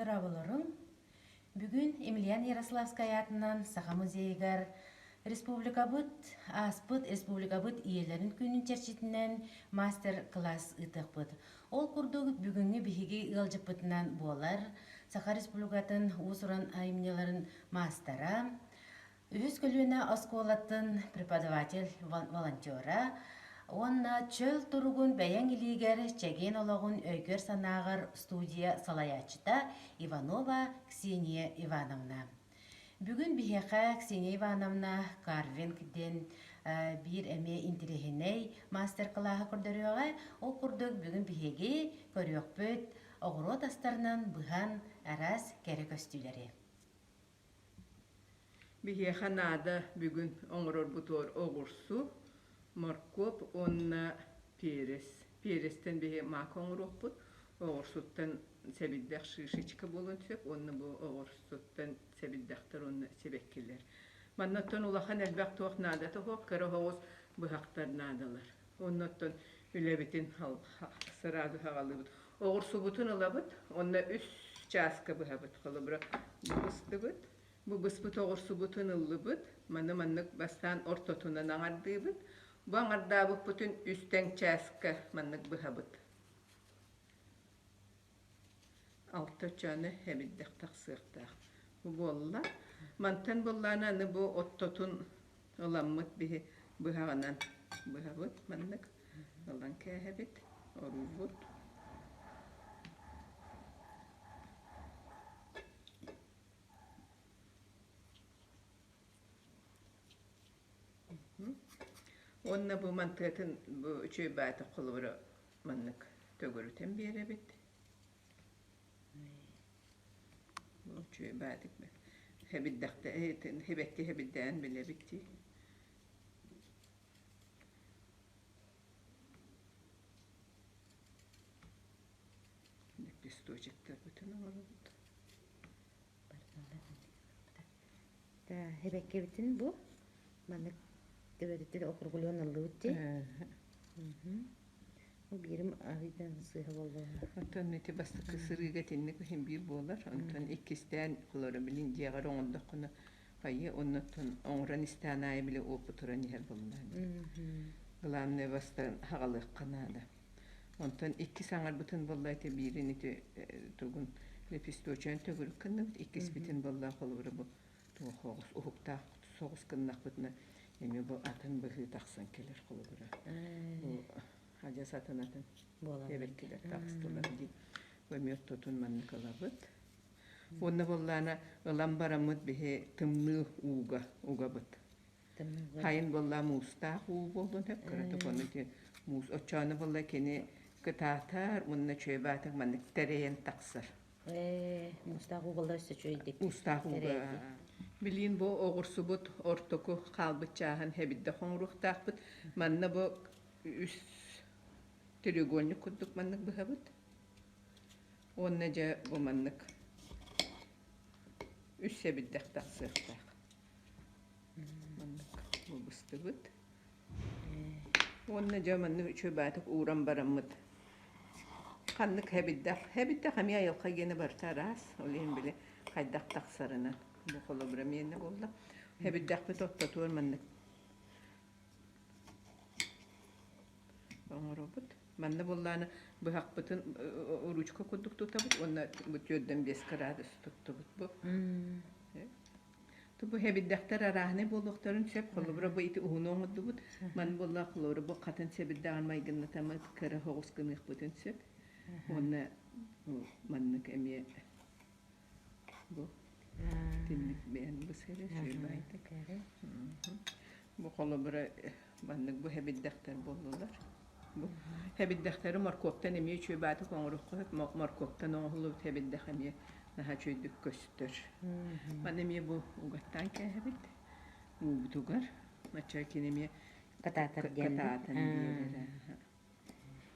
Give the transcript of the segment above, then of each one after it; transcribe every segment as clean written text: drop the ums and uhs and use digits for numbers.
Дорооболоруҥ! Бүгүн Емельян Ярославскай аатынан Саха музейыгар республикабыт ааспыт республикабыт ийэлэрин күнүн чэрчитинэн мастер-класс ыытыахпыт. Ол курдук бүгүҥҥү биһиги ыалдьыппытынан буолар Саха Республикатын уус-уран айымньыларын маастара, Үһүс көлүөнэ оскуолатын преподаватель волонтера уонна чөл туругун бэйэҥ илиигэр чэгиэн олоҕун өйгөр-санааҕар студия салайааччыта Иванова Ксения Ивановна. Бүгүн биһиэхэ Ксения Ивановна карвинг диэн биир эмиэ интэриэһинэй мастер-кылааһы көрдөрүөҕэ. Ол курдук бүгүн биһиги көрүөхпүт оҕуруот астарынан быһан араас кэрэ көстүүлэри. Биһиэхэ наада бүгүн оҥорорбутугар оҕурсу, моркуоп уонна перец. Перецтэн биһи маак оҥоруохпут, оҕурсуттан сэбирдэх шишечка буолуон сөп уонна бу оҕурсуттан сэбирдэхтэр уонна сибэккилэр. Манна оттон улахан элбэх туох наадата суох, кыра оһоҕос быһахтар наадалар. Уонна оттон үлэбитин сразу саҕалыыбыт. Оҕурсубутун ылабыт уонна үс чааска быһабыт. Холобура, бу быстыбыт. Бу быспыт оҕурсубутун ыллыбыт. Маны маннык бастаан ортотунан аҥардыыбыт. Бу аҥардаабыппытын үс тэҥ чааска маннык быһабыт. Алта оччону эбирдэх тахсыахтаах. Бу буолла. Мантан буоллаана аны бу оттотун ыламмыт биһи быһаҕынан быһабыт маннык ылан кээһэбит, оруубут. Уонна бу мантыатын бу үчүгэй баайдык холобура маннык төгүрүтэн биэрэбит. Бу үчүгэй баайдык хэбирдэхтэ хэбэкки хэбирдээн билэбит дии. Лепесточектарбытын оҥоробут. Хэбэккэбитин бу маннык төбөтүттэн округлён ыллыбыт дии. Бу биирим арыйдан сыыһа буоллаҕына. Оттон ити бастакы сырыыга итинник иһин биир буолар. Онтон иккистээн холоро билин дьиэҕэр оҥордоххуна хайы оннуттан оҥорон истээн аайы били уопутуран иһэр буоллаҕа. Главное бастаан хаҕалыахха наада. Онтон иккис аҥарбытын буолла ити биирин ити тугун лепесточуйан төгүрүк гынныбыт, иккиспитин буолла холобура бу туох оҕус уһуктаах соҕус гыннахпытына эмиэ бу атын быһыы тахсан кэлэр холобура. Бу адьас атын атын эбэркилэр таҕыстылар дии. Бу эмиэ оттотун маннык ылабыт. Уонна буоллаана ылан бараммыт биһи тымныы ууга угабыт. Хайын буолла муустаах уу буоллун сөп, кыратык ону ити муус оччоону буолла кини кытаатар уонна чүөй баатык маннык тэрэйэн тахсар. Ээ, муустаах уу буолла өссө үчүгэйдик. Муустаах ууга. Билиин бу оҕурсубут ортоку хаалбыт чааһын хэбидде хоҥоруохтаахпыт. Манна бу үс треугольник курдук маннык быһабыт. Уонна дьэ бу маннык үс сэбирдэх тахсыахтаах. Маннык быстыбыт. Уонна дьэ маннык үчүгэй баатык ууран бараммыт. Ханнык хэбиддэх, хэбиддэх эмиэ айылҕа гиэнэ барыта араас, ол иһин били хайдах тахсарынан. Бу холобура миэнэ буолла. Хэбиддэхпит ортотугар маннык оҥоробут. Манна буоллаҕына быһахпытын ручка курдук тутабыт уонна бу түөрдэн биэс кыраадыс туттубут бу. Бу сэбирдэхтэр арааһынай буолуохтарын сөп. Холобура, бу ити уһуну оҥордубут. Маны буолла холобура, бу хатын сэбирдэҕин майгыннатаммыт кыра соҕус гыныахпытын сөп. Уонна маннык эмиэ бу итинник бэйэн бысыра сүүрбайтык. Бу холобура маннык бу сэбирдэхтэр буоллулар. Бу сэбирдэхтэри моркуоптан эмиэ үчүгэй баатык оҥоруохха сөп. Моркуоптан оҥоһуллубут сэбирдэх эмиэ наһаа үчүгэйдик көстөр. Маны эмиэ бу угаттаан кээһэбит уубутугар. Оччо кини эмиэ Катаатар диэн. катаатан биэрэр.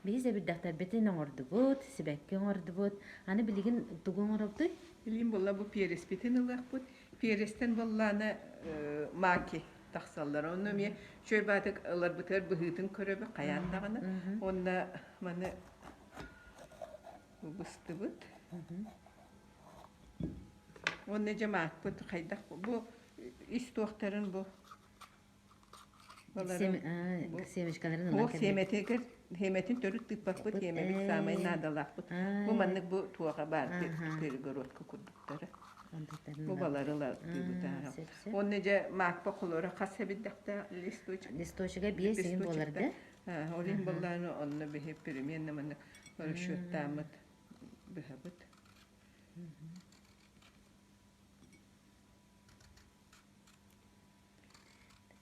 Биһи сэбирдэхтэрбитин оҥордубут, сибэкки оҥордубут. Аны билигин тугу оҥоробутуй? Билигин буолла бу переспитин ылыахпыт. Перестэн буоллаана маки тахсаллар. Онно эмиэ үчүгэй баатык ыларбытыгар быһыытын көрөбүт хайаан даҕаны. Уонна маны быстыбыт. Уонна дьэ маакпыт хайдах бу ис туохтарын бу баларын бу Семечкаларын ылан Туох сиэмэтигэр сиэмэтин төрүт тыыппаппыт, сиэмэбит саамай наадалаахпыт. Бу маннык бу туоха баар перегородка курдуктара. Бу балары ылатыыбыт. Уонна дьэ маакпа холоро хас эбиддэхтэ листочек. Листочега биэс иһин буолар да? Ол иһин буоллааны онно биһи переменно маннык расчеттааммыт быһабыт.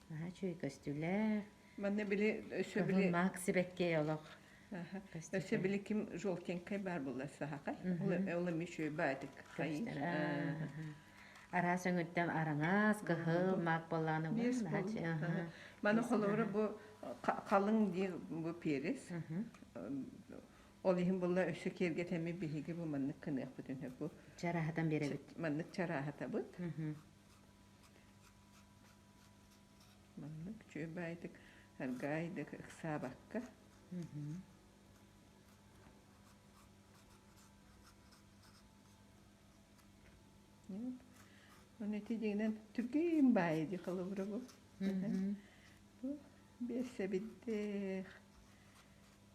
Наһаа үчүгэй көстүүлээх. Манна били өссө били Мак сибэкки олох. Өссө били ким желтенькай баар буолла сахакай. Ол эми үчүгэй баатык. Араас өҥүттэн араҥас, кыһыл, мак буоллаҕына Маны холобура бу халыҥ дии бу перец. Ол иһин буолла өссө киэргэтэми биһиги бу маннык кыныахпытын сөп бу. Чарааһатан биэрэбит. Маннык чарааһатабыт. Маннык үчүгэй баайдык аргаайдык ыксаабакка. Оны ити дьиҥинэн түргэн баайы дии холобура бу. Бу биэс сэбирдэх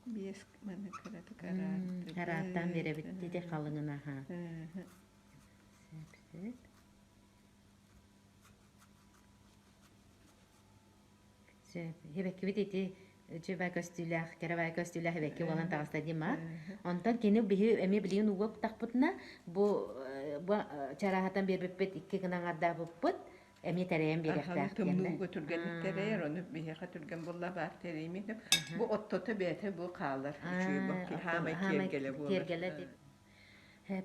биэс маны кыратык араартыбыт. Араартаан биэрэбит ити халыҥын аха. Сөп сөп. Сөп. Эбэккибит ити үчүгэй көстүүлээх, кэрэ көстүүлээх эбэкки буолан таҕыста дии ма. Онтон кини биһи эмиэ билигин ууга тахпытына бу бу чарааһатан биэрбиппит икки гынан аҥардаабыппыт эмиэ тэрэйэн биэриэхтээх тымныыга түргэнник тэрэйэр, ону биһиэхэ түргэн буолла баар тэрэйимин. Бу оттото бэйэтэ бу хаалар үчүгэй бу хаамай киэргэлэ буолар. Киэргэлэ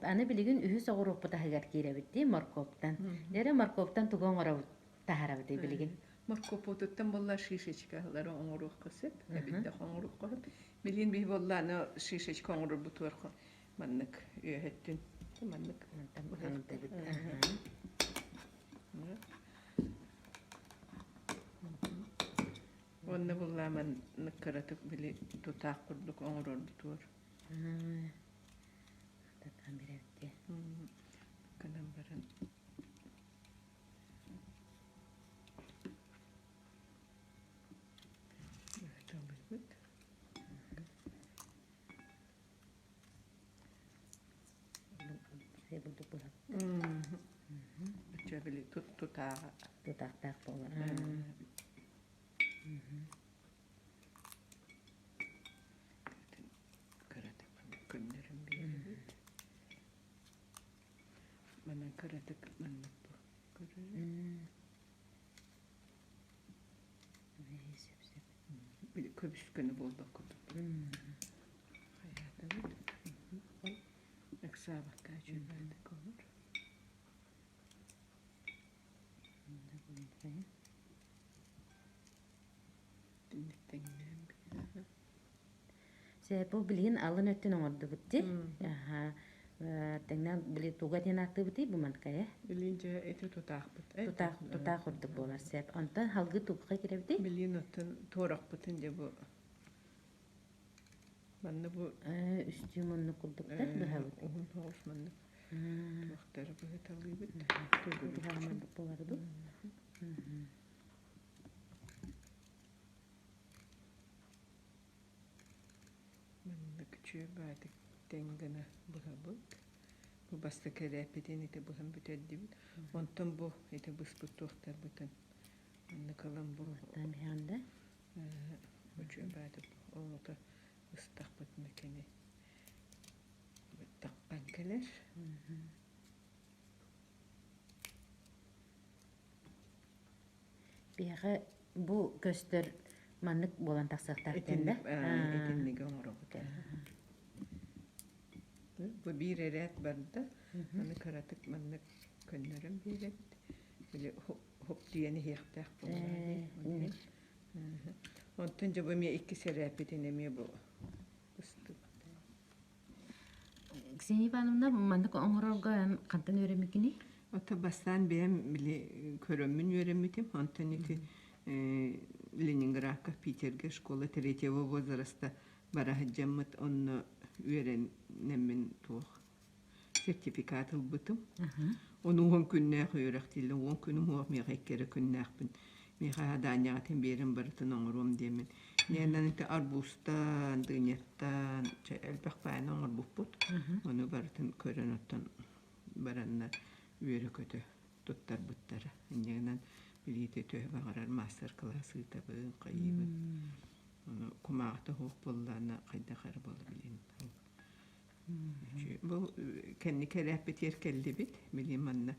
Аны билигин үһүс оҕуруоппут аһыгар киирэбит дии моркуоптан. Дьэ моркуоптан тугу оҥоробут таһаарабытый билигин? Моркуоппутуттан буолла шишечкалары оҥоруохха сөп, эбиттэх оҥоруохха сөп. Билигин биһи буолла аны шишечка оҥорорбутугар маннык үөһөттүн маннык Уонна булла маннык кыратык били тутаах курдук оҥорорбутугар Татаан бирэбит Гынан баран Талыыбыт. Оччо били тутааҕа. Тутаахтаах буолар. Кыратык көннөрөн биэрэбит. Манан кыратык маннык бу көрөр. Били көбүс-көнө буолбакка хайаатыбыт. Ыксаабакка үчүгэйдик олор. Бу билигин алын өттүн оҥордубут дии. Тэҥнээн били туга диэн ааттыыбытый бу манкайа? Билигин дьэ ити тутаахпыт. Тутаах тутаах курдук буолар сөп. Онтон халгы тугка кирэбитий? Билигин оттон туорахпытын дьэ бу манна бу үстүү муннук курдуктар быһабыт. Уһун соҕус маннык туохтары быһыталыыбыт. Тугу буолар ду? Маннык үчүгэй баатык тэҥ гына быһабыт. Бу бастакы эрээппитин ити быһан бүтэрдибит. Онтон бу ити быспыт туохтарбытын маннык ылан бу үчүгэй баатык оҕото ыстахпытына кини таххан кэлэр. Биһиэхэ бу көстөр маннык буолан тахсыахтаах диэн да? Итинниги оҥоробут. Бу биир эрээт барда. Аны кыратык маннык көннөрөн биэрэбит. Били хоп диэн иһиэхтээх буоллаҕа. Онтон дьэ бу эмиэ иккис эрээппитин эмиэ бу быстыбыт. Ксения Ивановна, маннык оҥорорго эн хантан үөрэммиккиний? Ото бастаан бэйэм били көрөммүн үөрэммитим. Онтон ити Ленинградка, Питергэ школа третьего возраста бара сылдьаммыт онно үөрэнэммин туох. сертификат ылбытым. Ону 10 күннээх үөрэх дииллэр. 10 күнүм уох миэхэ икки эрэ күннээхпин. Миэхэ даанньаҕытын биэрэн барытын оҥоруом диэммин. Ньиэннэн ити арбузтан, дыняттан чэ элбэх баайны оҥорбуппут. Ону барытын көрөн оттон бараннар үөрэ-көтө туттарбыттара. Инньэ гынан билиитэ төһө баҕарар маастар-кылаас ыытабын, хайыыбын. Ону кумааҕыта суох буоллаҕына хайдах эрэ буола билин. Бу кэнники элээппитигэр кэллибит. Билигин манна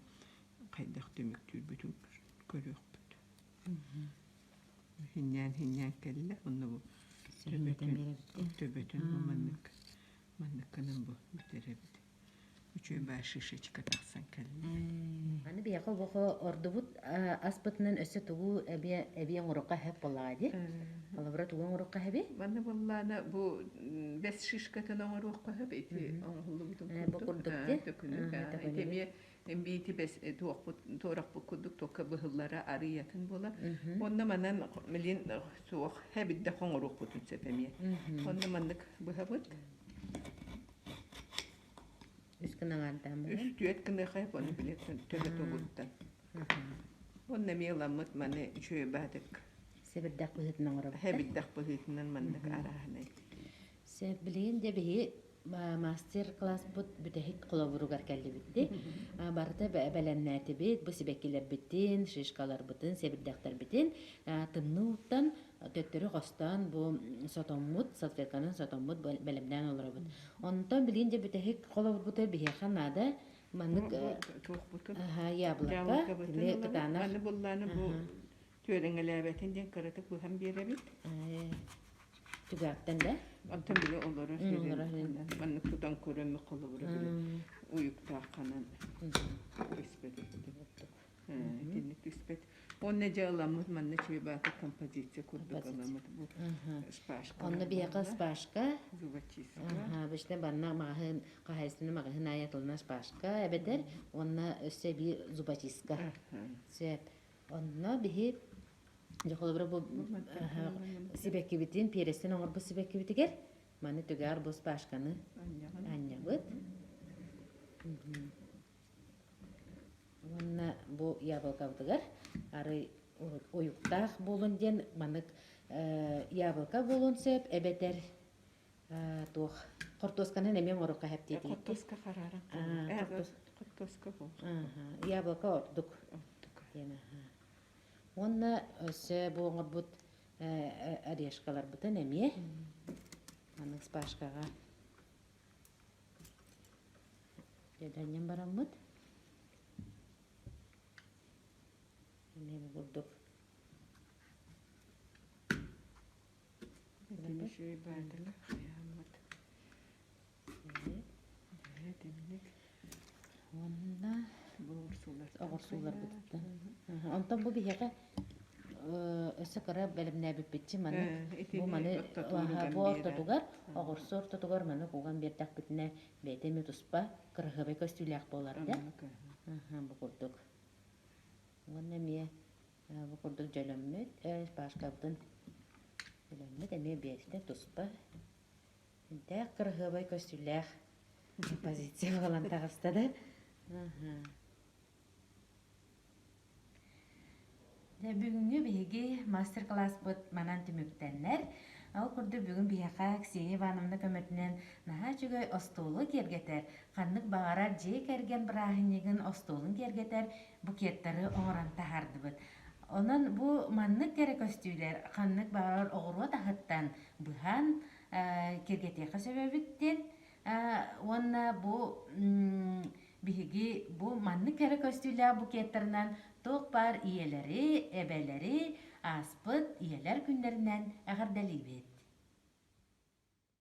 хайдах түмүктүүрбүтүн көрүөхпүт. Хинньээн-хинньээн кэллэ. Онно бу төбөтүн, төбөтүн бу маннык манныккынан бу бүтэрэбит. Үчүгэй баа шишечка тахсан кэллэ. Аны биһиэхэ обохо ордубут аспытынан өссө тугу эбиэ эбиэ оҥоруохха сөп буоллаҕа дии. Холобура тугу оҥоруохха сөбүй? Манна буоллаана бу бэс шишкатын оҥоруохха сөп ити оҥоһуллубутун Бу курдук курдук дии. төкүнүк ити эмиэ эмбиити бэс туохпут туорахпыт курдук туокка быһыллара арыйатын буолар. Онно манан билин суох хэбидде хоҥоруохпутун сөп эмиэ. Онно маннык быһабыт. Үс гынаҥаардаан Үс баран. түөрт гыныахай ону били төбө тугуттан. Онно эмиэ ыламмыт маны үчүгэй баатык Сэбирдэх быһыытынан оҥоробут да? Хэбирдэх быһыытынан маннык арааһынай. Сөп, билигин дьэ биһи мастер-класспыт бүтэһик холобуругар кэллибит дии. Барыта бэлэмнээтибит, бу сибэккилэрбитин, шишкаларбытын, сэбирдэхтэрбитин тымныы ууттан төттөрү хостоон бу сотоммут, салфетканан сотоммут бэлэмнээн олоробут. Онтон билигин дьэ бүтэһик холобурбутугар биһиэхэ наада маннык туохпутун яблоко, кини кытаанах. Аны буллааны бу түөрэҥэлээбэтин диэн кыратык быһан биэрэбит. Түгэхтэн да? Онтон били олорор сирин маннык тутан көрөммүт холобура били уйуктаах ханан түспэт итинник түспэт. Онно дьэ ыламмыт манна чуйбаата композиция курдук ыламмыт бу шпажка. Онно биһиэхэ шпажка. Зубочистка. Обычно банна маҕаһыын хаһайыстыбаны маҕаһыын аайы атылына шпажка эбэтэр уонна өссө эбии зубочистка. Сөп. Онно биһи дьэ холобура бу сибэккибитин перестэн оҥорбут сибэккибитигэр маны түгээр бу шпажканы анньабыт. Уонна бу яблокабытыгар арый уйуктаах буолун диэн маннык яблоко буолуон сөп эбэтэр туох хортуосканан эмиэ оҥоруохха сөп диэтигит. Хортуоска харааран хортуоска Яблоко ордук диэн. Уонна өссө бу оҥорбут орешкаларбытын эмиэ маннык спашкаҕа Дьэдьэнньэн бараммыт эмиэ бу курдук Үчүгэй баатык хайааммыт. Итинник. Уонна оҕурсууларбытыттан. Онтон бу биһиэхэ өссө кыра бэлэмнээбиппитчи маны бу маны бу ортотугар оҕурсу ортотугар маны куган биэрдэхпитинэ бэйэтэ эмиэ туспа кыраһыабай көстүүлээх буолар да бу курдук уонна эмиэ бу курдук дьөлөммүт пашкабытын дьөлөммүт эмиэ бэйэтэ туспа Интээх кыраһыабай көстүүлээх позиция буолан таҕыста да. Дьэ, бүгүҥҥү биһиги мастер-класспыт манан түмүктэннэр. Ол курдук бүгүн биһиэхэ Ксения Ивановна көмөтүнэн наһаа үчүгэй остуолу киэргэтэр, ханнык баҕарар дьиэ кэргэн бырааһынньыгын остуолун киэргэтэр букеттары оҥорон таһаардыбыт. Онон бу маннык кэрэ көстүүлэр ханнык баҕарар оҕуруот аһыттан быһан киэргэтиэххэ сөп эбит диэн уонна бу биһиги бу маннык кэрэ көстүүлээх букеттарынан туох баар ийэлэри, эбэлэри ааспыт ийэлэр күннэринэн эҕэрдэлиибит.